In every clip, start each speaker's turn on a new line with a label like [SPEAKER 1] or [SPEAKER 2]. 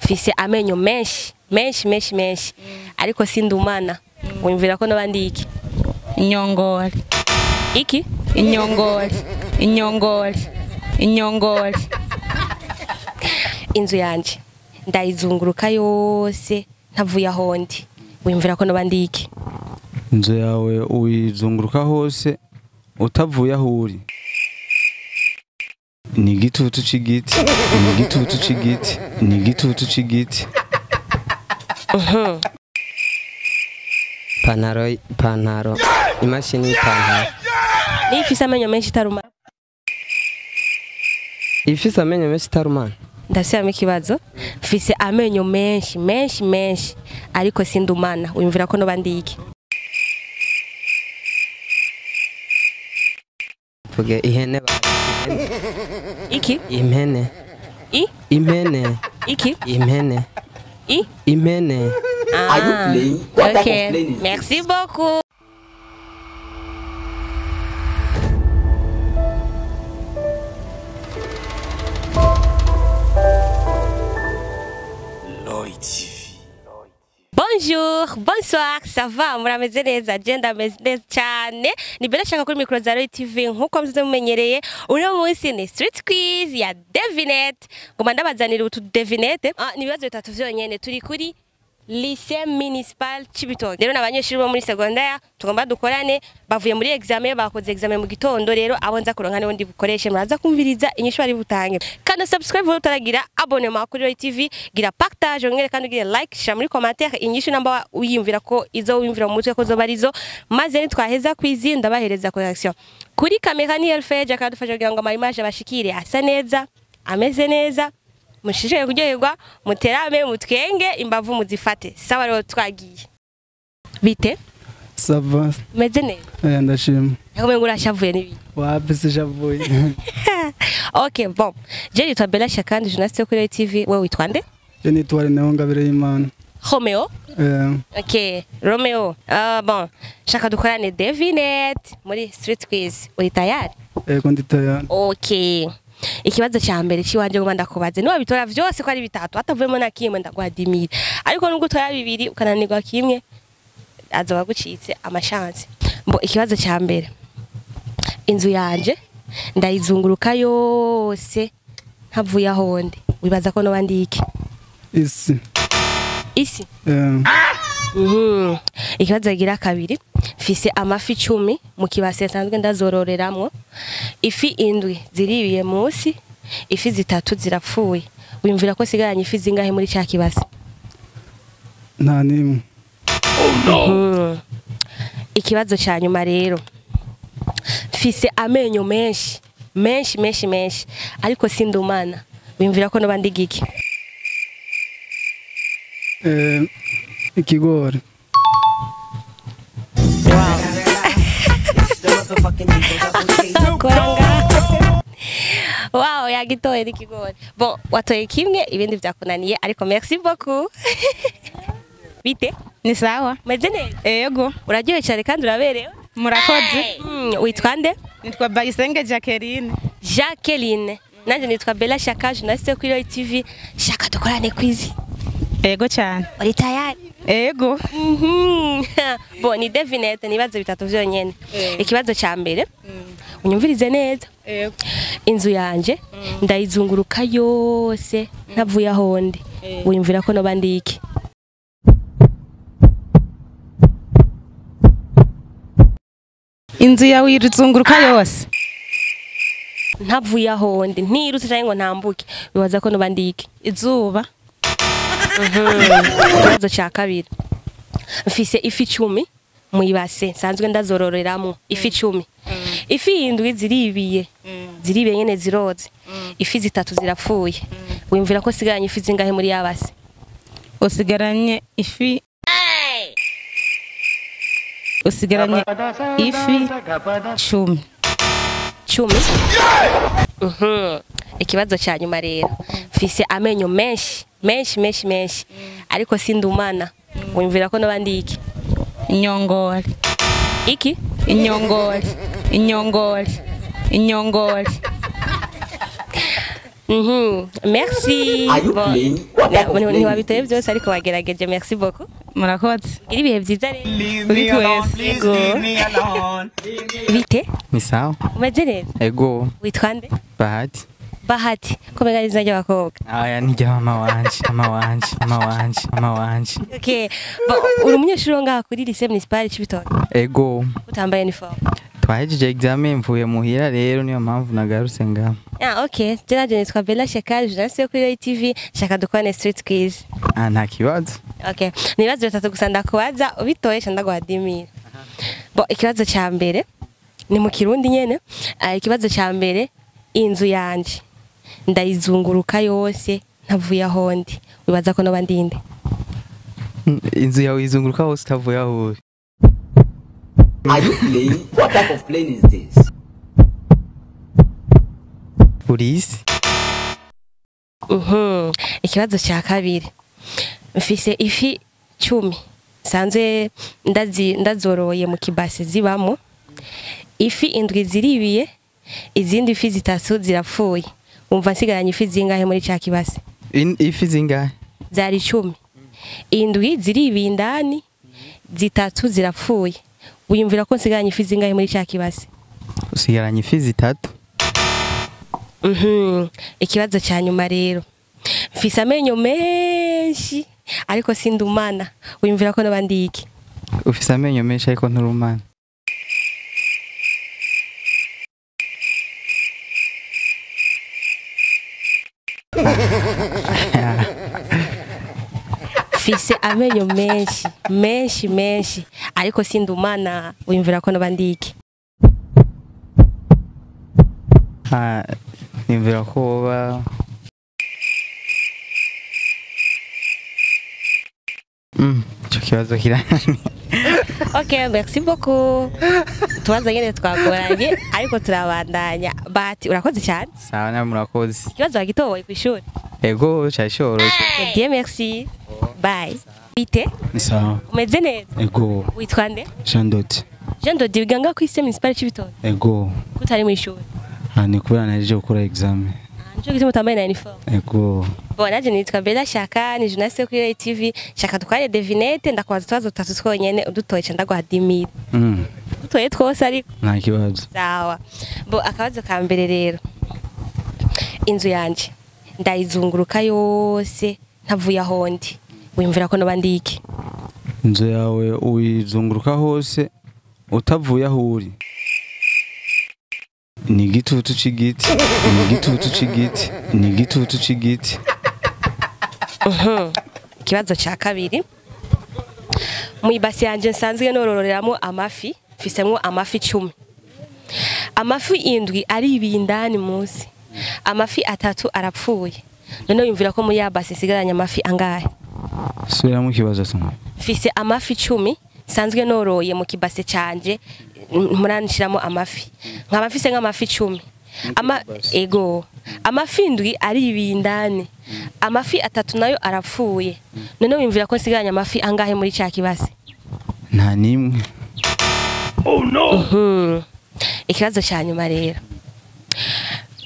[SPEAKER 1] Mfise amenyo menshi menshi menshi menshi ariko sindumana. Wumvira ko nabandi iki?
[SPEAKER 2] Inyongori.
[SPEAKER 1] Iki?
[SPEAKER 2] Inyongori. Inyongori. Inyongori.
[SPEAKER 1] Inzu yanje ndayizunguruka yose ntavuye aho ndi. Wumvira ko nabandi iki?
[SPEAKER 3] Inzu yawe uyizunguruka hose utavuye aho uri. Ni igitutu c'igiti, ni igitutu c'igiti, ni igitutu c'igiti.
[SPEAKER 4] Pantaro, pantaro, imashini y'ipantaro.
[SPEAKER 1] Ni ifise amenyo menshi itarumana.
[SPEAKER 4] Ifise amenyo menshi itarumana.
[SPEAKER 1] Ndasubiramo ikibazo. Mfise amenyo menshi menshi menshi ariko sindumana. Wumvira ko nobandi iki?
[SPEAKER 4] Vuge ihene.
[SPEAKER 1] Iki?
[SPEAKER 4] Impene.
[SPEAKER 1] I?
[SPEAKER 4] Impene.
[SPEAKER 1] Iki?
[SPEAKER 4] Impene.
[SPEAKER 1] I?
[SPEAKER 4] Impene.
[SPEAKER 1] Ah,
[SPEAKER 5] Are you playing? What type
[SPEAKER 1] okay.
[SPEAKER 5] of playing is this?
[SPEAKER 1] Merci beaucoup.
[SPEAKER 6] Lloyd TV.
[SPEAKER 1] Bonjour, bonsoir, ça va? Murameze neza, je ndameze neza cyane. Ni Bella Shaka kuri micro za Roy TV nkuko musanzwe mumenyereye. Uno munsi ni street quiz ya devinette. Ngoma ndabazanira utu devinette. Ah, ni ibibazo bitatu vyonyene. Turi kuri Lycée Municipal Cibitoke. Rero n'abanyeshuri bo muri secondaire tugomba dukorane, bavuye muri examen, bakoze examen mu gitondo, rero abo nza kuronka nibo ndi bukoreshe. Muraza kumviriza inyishu bari butange. Kandi subscribe vuba utaragira abonnement kuri Roy TV, gira partage, ongere kandi ugire like, shira muri commentaire inyishu namba uyimvira ko izo wimvira mu mutwe ko zo barizo, maze nitwaheza kwizi ndabahereza correction. Kuri kamera ni Elfeja akadufasha kugira ngo ama image abashikire asa neza, ameze neza. Mushishikaye kuryoherwa, muterame, mutwenge, imbavu muzifate. Sawa rero twagiye. Bite?
[SPEAKER 7] Ça va,
[SPEAKER 1] Meze neza.
[SPEAKER 7] ndashima.
[SPEAKER 1] Ariko ngo urashavuye n'ibiki?
[SPEAKER 7] Wapi sishavuye.
[SPEAKER 1] Okay, bon. Je nitwa Bella Shaka, ndi journaliste kuri TV. Wewe witwa nde?
[SPEAKER 7] Je nitwa Romeo Ngabire y'Imana.
[SPEAKER 1] Romeo? Okay, Romeo. Bon, shaka dukorane devinette muri street quiz. Uri tayari?
[SPEAKER 7] Yego ndi tayari.
[SPEAKER 1] Okay. Ikibazo cya mbere ciwanje ngomba ndakubaze. Niba bitora vyose ko ari bitatu, hatavuyemo na kimwe ndaguha 10,000. Ariko nubwo utora bibiri ukananirwa kimwe, azoba gucitse amashansi. Mbo ikibazo cya mbere. Inzu yanje ndayizunguruka yose ntavuye aho ndi. Wibaza ko nobandi iki?
[SPEAKER 7] Isi.
[SPEAKER 1] Isi. Ikibazo gira kabiri. Mfise amafi 10 mu kibase nsanzwe ndazororeramwo. Ifi 7 ziribiye munsi, ifi 3 zirapfuye. Wimvira ko sigaranye ifi zingahe muri ca kibase?
[SPEAKER 7] Nta nimwe.
[SPEAKER 6] Oh no.
[SPEAKER 1] Ikibazo ca nyuma rero. Mfise amenyo menshi menshi menshi menshi ariko sindumana. Wimvira ko nobandi giki?
[SPEAKER 7] Ikigori.
[SPEAKER 1] Wow, yagitoye n'ikigori. Bon, watoye kimwe ibindi vyakunaniye ariko merci beaucoup. Bite?
[SPEAKER 2] Ni sawa.
[SPEAKER 1] Meze neza?
[SPEAKER 2] Ego.
[SPEAKER 1] Uraryohewe cyane kandi uraberewe.
[SPEAKER 2] Murakoze.
[SPEAKER 1] Witwa nde?
[SPEAKER 2] Nitwa Bayisenge Jacqueline.
[SPEAKER 1] Jacqueline. Nanje nitwa Bella Shaka, journaliste kuri Roy TV. Shaka dukorane quiz.
[SPEAKER 2] Ego cyane.
[SPEAKER 1] Uri tayari?
[SPEAKER 2] Ego.
[SPEAKER 1] Bon, ni devinette, ni ibibazo bitatu vyonyene. Ikibazo ca mbere. Unyumvirize neza.
[SPEAKER 2] Ego.
[SPEAKER 1] Inzu yanje ndayizunguruka yose ntavuye aho ndi. Wumvira ko nobandi iki?
[SPEAKER 2] Inzu yawe irizunguruka yose.
[SPEAKER 1] Ntavuye aho ndi, ntirutse cyangwa ngo ntambuke. Wibaza ko nobandi iki?
[SPEAKER 2] Izuba.
[SPEAKER 1] Ikibazo ca kabiri. Mfise ifi 10 mu ibase nsanzwe ndazororeramwo. Ifi 10. Ifi 7 ziribiye. Ziribiye nyene ziroze. Ifi 3 zirapfuye. Wimvira ko sigaranye ifi zingahe muri yabase?
[SPEAKER 2] Usigaranye ifi. Usigaranye ifi 10.
[SPEAKER 1] 10. Ikibazo ca nyuma rero. Mfise amenyo menshi menshi menshi menshi ariko sindumana. Wimvira ko nabandi iki?
[SPEAKER 2] Inyongori.
[SPEAKER 1] Iki?
[SPEAKER 2] Inyongori. Inyongori. Inyongori.
[SPEAKER 1] Merci. Bon, ntiwabitoye byose ariko wagerageje, merci beaucoup.
[SPEAKER 2] Murakoze.
[SPEAKER 1] Gira ibihe byiza rero.
[SPEAKER 2] Kuri twese.
[SPEAKER 1] Yego. Bite?
[SPEAKER 3] Ni sawa.
[SPEAKER 1] Umeze neza?
[SPEAKER 3] Ego.
[SPEAKER 1] Witwa nde?
[SPEAKER 3] Bahati.
[SPEAKER 1] Bahati. Komega izina ry'abakobwa.
[SPEAKER 3] Aya ni rya mama wanje, mama wanje, mama wanje, mama wanje.
[SPEAKER 1] Okay. Bon, uri umunyeshuri wo ngaha kuri lycée municipal Cibitoke?
[SPEAKER 3] Ego.
[SPEAKER 1] Utambaye uniforme?
[SPEAKER 3] Twahejeje examen mvuye muhira rero niyo mpamvu nagarutse ngaha.
[SPEAKER 1] Ah, okay. Je nanje nitwa Bella Shekar, journaliste yo kuri Roy TV, shaka dukorane street quiz.
[SPEAKER 3] Ah, nta kibazo.
[SPEAKER 1] Okay. Ni ibibazo bitatu gusa ndakubaza, ubitoye ca ndaguha 10,000. Bon, ikibazo ca mbere ni mu Kirundi nyene. Ikibazo ca mbere, inzu yanje ndayizunguruka yose ntavuye aho ndi. Wibaza ko noba ndinde?
[SPEAKER 3] Inzu yawe izunguruka hose utavuye aho uri.
[SPEAKER 6] Are you playing? What type of plane is this?
[SPEAKER 3] Uri isi?
[SPEAKER 1] Ikibazo ca kabiri, mfise ifi 10 sanzwe ndazoroye mu kibase zibamo. Ifi 7 ziribiye, izindi ifi 3 zirapfuye. Umva nsigaranye ifi zingahe muri ca kibase?
[SPEAKER 3] Ifi zingahe?
[SPEAKER 1] Zari 10. 7 ziribiye indani, 3 zirapfuye. Wiyumvira ko nsigaranye ifi zingahe muri ca kibase?
[SPEAKER 3] Usigaranye ifi 3.
[SPEAKER 1] Ikibazo ca nyuma rero, mfise amenyo menshi ariko sindumana. Wiyumvira ko noba ndi iki?
[SPEAKER 3] Ufise amenyo menshi ariko nturumana.
[SPEAKER 1] Mfise amenyo menshi menshi menshi ariko sindumana. Wiyumvira ko noba ndi iki?
[SPEAKER 3] Niyumvira ko woba ico kibazo kirananiye.
[SPEAKER 1] Ok, merci beaucoup. Tubaza nyene twagoranye ariko turabandanya. Bahati, urakoze cyane.
[SPEAKER 3] Sawa, nawe murakoze.
[SPEAKER 1] Ikibazo wagitoye kw'ishuri?
[SPEAKER 3] Ego, cari coroshe.
[SPEAKER 1] Dieu merci. Bye. Bite?
[SPEAKER 7] Ni sawa.
[SPEAKER 1] Umeze neza?
[SPEAKER 7] Ego.
[SPEAKER 1] Witwa nde?
[SPEAKER 7] Jean Dot.
[SPEAKER 1] Jean Dot, wiga ngaha kw'lycée municipal Cibitoke?
[SPEAKER 7] Ego.
[SPEAKER 1] Kutari mw'ishuri?
[SPEAKER 7] Ah, ni kubera nahejeje gukora examen.
[SPEAKER 1] Nico gituma utambaye na uniforme?
[SPEAKER 7] Ego.
[SPEAKER 1] Bon, nanje nitwa Bella Shaka, ni journaliste kuri Roy TV. Shaka dukorane devinette, ndakubaza utubazo dutatu twonyene, udutoye ca ndaguha 10,000. Udutoye twose ariko.
[SPEAKER 7] Nta kibazo.
[SPEAKER 1] Sawa. Bo, akabazo ka mbere rero, inzu yanje ndayizunguruka yose ntavuye aho ndi. Wiyumvira ko noba ndi iki?
[SPEAKER 7] Inzu yawe uyizunguruka hose utavuye aho uri. Ni igitutu c'igiti, ni igitutu c'igiti, ni igitutu c'igiti.
[SPEAKER 1] Ikibazo ca kabiri, mu ibasi yanje nsanzwe norororeramo amafi, mfisemwo amafi 10. Amafi 7 aribiye indani munsi, amafi 3 arapfuye. None wiyumvira ko muri ya basi isigaranye amafi angahe?
[SPEAKER 7] Subiramo ikibazo soma.
[SPEAKER 1] Mfise amafi 10 nsanzwe noroye mu kibase canje, muranshiramo amafi. Nkaba mfise nk'amafi 10. Ego. Amafi 7 aribiye indani, amafi 3 nayo arapfuye. None wiyumvira ko nsigaranye amafi angahe muri ca kibase?
[SPEAKER 7] Nta nimwe.
[SPEAKER 6] Oh no.
[SPEAKER 1] Ikibazo ca nyuma rero,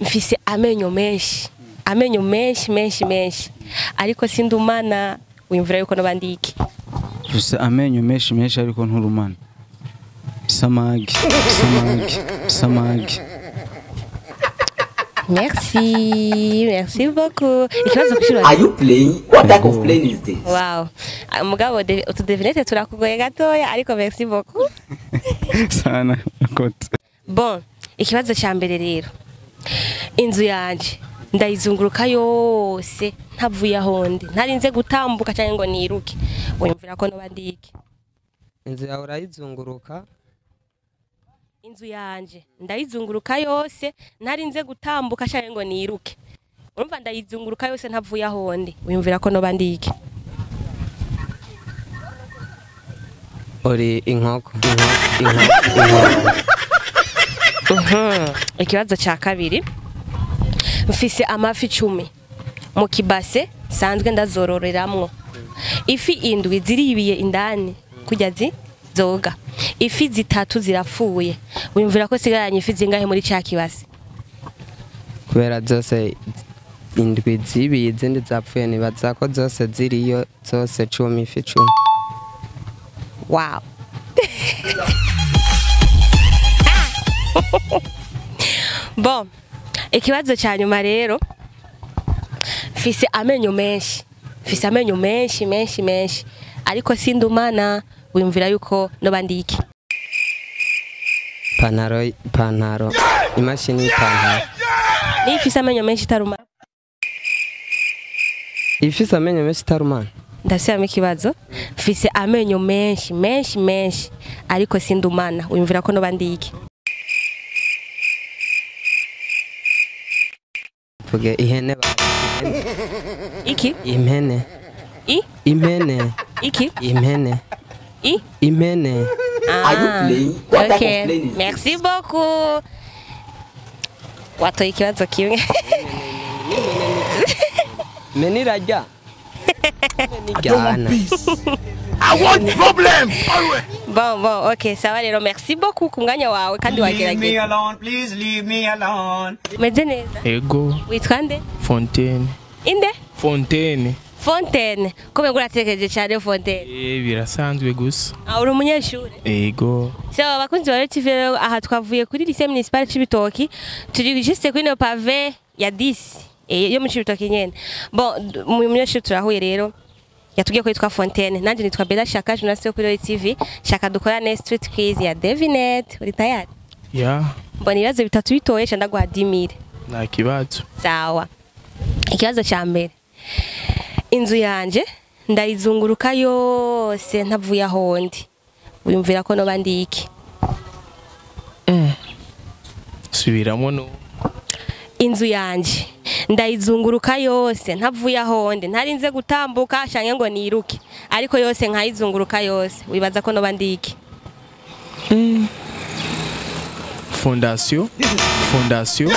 [SPEAKER 1] mfise amenyo menshi, amenyo menshi menshi menshi ariko sindumana. Wiyumvira yuko noba ndi iki?
[SPEAKER 7] Ufise amenyo menshi menshi ariko nturumana. Samagi, samagi, samagi.
[SPEAKER 1] Merci, merci beaucoup. Ikibazo kushura.
[SPEAKER 6] Are you playing? What type of plane is this?
[SPEAKER 1] Wow. Mugabo utudevinette turakugoye gatoya ariko merci beaucoup.
[SPEAKER 7] Sana kote.
[SPEAKER 1] Bon, ikibazo ca mbere rero, inzu yanje ndayizunguruka yose ntavuye aho ndi, ntarinze gutambuka cyangwa ngo niruke. Wiyumvira ko noba ndi iki?
[SPEAKER 4] Inzu yawe urayizunguruka?
[SPEAKER 1] Inzu yanje ndayizunguruka yose ntarinze gutambuka cyangwa ngo niruke. Urumva ndayizunguruka yose ntavuye aho ndi. Wiyumvira ko noba ndi iki?
[SPEAKER 4] Uri inkoko, inkoko, inkoko.
[SPEAKER 1] Ikibazo ca kabiri, mfise amafi 10 mu kibase sanzwe ndazororeramwo. Ifi 7 ziribiye indani kurya zoga, ifi 3 zirapfuye. Wiyumvira ko sigaranye ifi zingahe muri ca kibase?
[SPEAKER 4] Kubera zose Indwi zibiye izindi zapfuye, nibaza ko zose ziriyo, zose 10, ifi 10.
[SPEAKER 1] Wow. Bon, ikibazo cya nyuma rero, mfise amenyo menshi, mfise amenyo menshi menshi menshi, ariko sindumana. Wiyumvira yuko noba ndi iki?
[SPEAKER 4] Pantaro, imashini y'ipantaro.
[SPEAKER 1] Niyo ifise amenyo menshi itarumana?
[SPEAKER 4] Ifise amenyo menshi itarumana.
[SPEAKER 1] Ndasubiramo ikibazo: mfise amenyo menshi menshi menshi, ariko sindumana. Wiyumvira ko noba ndi iki?
[SPEAKER 4] Vuge ihene
[SPEAKER 1] Iki?
[SPEAKER 4] Impene.
[SPEAKER 1] I?
[SPEAKER 4] Impene.
[SPEAKER 1] Iki?
[SPEAKER 4] Impene.
[SPEAKER 1] I?
[SPEAKER 4] Impene.
[SPEAKER 6] Are you playing? What type of
[SPEAKER 1] Okay.
[SPEAKER 6] plane is this?
[SPEAKER 1] Merci beaucoup. Watoye ikibazo kimwe.
[SPEAKER 4] Impene irarya. Impene iryana.
[SPEAKER 1] Bon, ok, sawa rero, merci beaucoup ku mwanya wawe kandi wagerageje.
[SPEAKER 5] Alone, please leave me alone.
[SPEAKER 1] Meze neza?
[SPEAKER 8] Ego.
[SPEAKER 1] Witwa nde?
[SPEAKER 8] Fontaine.
[SPEAKER 1] Inde?
[SPEAKER 8] Fontaine.
[SPEAKER 1] Fontaine. Ko mengo uratekereje cyane, Fontaine?
[SPEAKER 8] Eh, birasanzwe gusa.
[SPEAKER 1] Ah, uri umunyeshuri?
[SPEAKER 8] Ego.
[SPEAKER 1] So abakunzi ba TV rero, aha twavuye kuri lycée municipal Cibitoki, turi juste kuri no pavé ya 10 yo mu Cibitoki nyene. Bon, mu munyeshuri turahuye rero, yatubwiye ko yitwa Fontaine, nanje nitwa Bella Shaka, journaliste yo kuri Royal TV. Shaka dukorane street quiz ya Devinet. Uri tayari?
[SPEAKER 8] Ya.
[SPEAKER 1] Mbona ibibazo bitatu bitoye ca ndaguha 10,000.
[SPEAKER 8] Nta kibazo.
[SPEAKER 1] Sawa, ikibazo cya mbere: inzu yanje ndayizunguruka yose ntavuye aho ndi. Wiyumvira ko noba ndi iki?
[SPEAKER 8] Subiramo no.
[SPEAKER 1] Inzu yanje ndayizunguruka yose ntavuye aho ndi, ntarinze gutambuka canke ngo niruke, ariko yose nkayizunguruka yose. Wibaza ko noba ndi iki?
[SPEAKER 8] Fondation, fondation,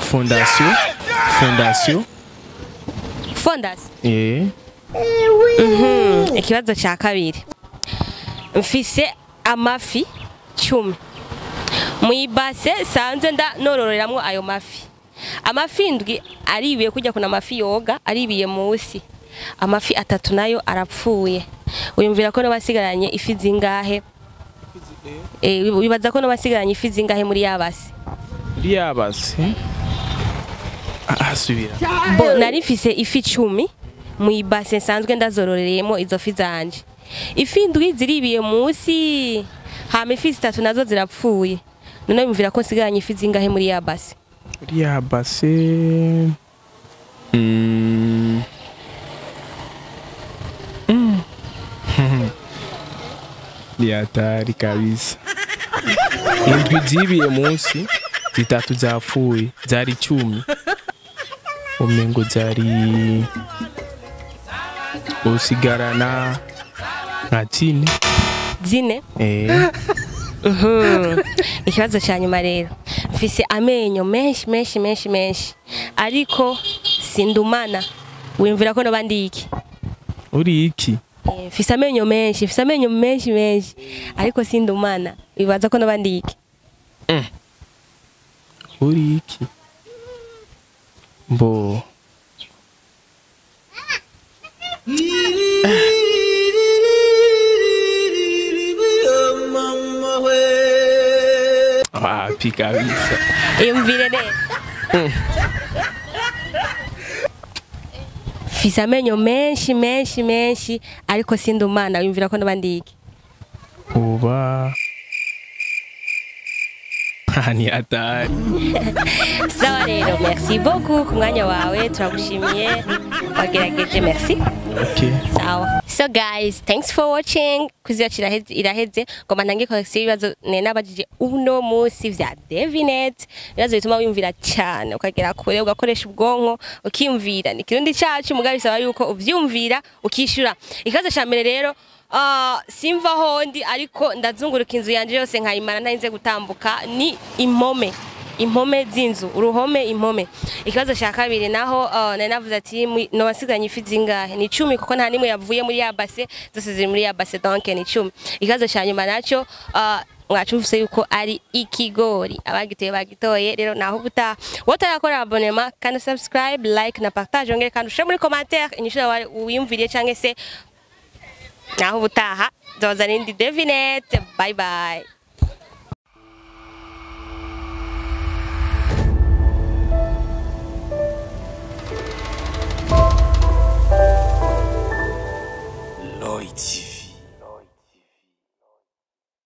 [SPEAKER 8] fondation, fondation.
[SPEAKER 1] Fondation.
[SPEAKER 8] Eh.
[SPEAKER 1] Ikibazo cya kabiri: mfise amafi 10 mu ibase sanzwe nda norororeramwo ayo mafi. Amafi 7 aribiye kujya kuna amafi yoga aribiye munsi, amafi 3 nayo arapfuye. Wiyumvira ko nabasigaranye ifi zingahe? Wibaza ko nabasigaranye ifi zingahe muri yabase?
[SPEAKER 8] Muri yabase. Ah, subira.
[SPEAKER 1] Bo nari mfise ifi 10 mu ibase nsanzwe ndazororereyemo izo fi zanje. Ifi 7 ziribiye munsi, hama ifi 3 nazo zirapfuye. None wiyumvira ko nsigaranye ifi zingahe muri yabase?
[SPEAKER 8] Muri yabase. Ni hatari kabisa. 7 zibiye munsi, 3 zapfuye, zari 10. Umengo zari usigarana nka 4.
[SPEAKER 1] 4.
[SPEAKER 8] Eh.
[SPEAKER 1] Ikibazo cya nyuma rero: mfise amenyo menshi menshi menshi menshi, ariko sindumana. Wiyumvira ko noba ndi iki?
[SPEAKER 8] Uri iki?
[SPEAKER 1] Mfise amenyo menshi, mfise amenyo menshi menshi, ariko sindumana. Wibaza ko noba ndi iki?
[SPEAKER 8] Uri iki? Mbo. Wapi kabisa.
[SPEAKER 1] Iyumvire neza. Mfise amenyo menshi menshi menshi, ariko sindumana. Wiyumvira ko noba ndi iki?
[SPEAKER 8] Uba. Ni hatari.
[SPEAKER 1] Sawa rero, merci beaucoup ku mwanya wawe, turagushimiye, wagerageje, merci.
[SPEAKER 8] Okay.
[SPEAKER 1] Sawa. So guys, thanks for watching. Quiz yacu iraheze. Ngoma ntange collection y'ibibazo nabajije uno munsi vya Devinet. Ibibazo bituma wiyumvira cyane, ukagera kure, ugakoresha ubwonko, ukiyumvira. Ni kirundi cyacu mugabe bisaba yuko uvyumvira ukishura. Ikibazo ca mbere rero, simva hondi ariko ndazunguruka inzu yanje yose nkayimara ntarinze gutambuka, ni impome. Impome z'inzu, uruhome, impome. Ikibazo cya kabiri naho, nari navuze ati nobasiganye ifi zingahe? Ni 10, kuko nta nimwe yavuye muri ya base, zose ziri muri ya base, donc ni 10. Ikibazo cya nyuma nacyo, Mwacumvise yuko ari ikigori. Abagitoye bagitoye. Rero naho ubutaha, wotarakora abonnement kandi subscribe, like na partage, ongere kandi ushire muri commentaire inyishu yawe wiyumviriye canke se. Naho ubutaha, nzobazanira indi devinette. Bye bye.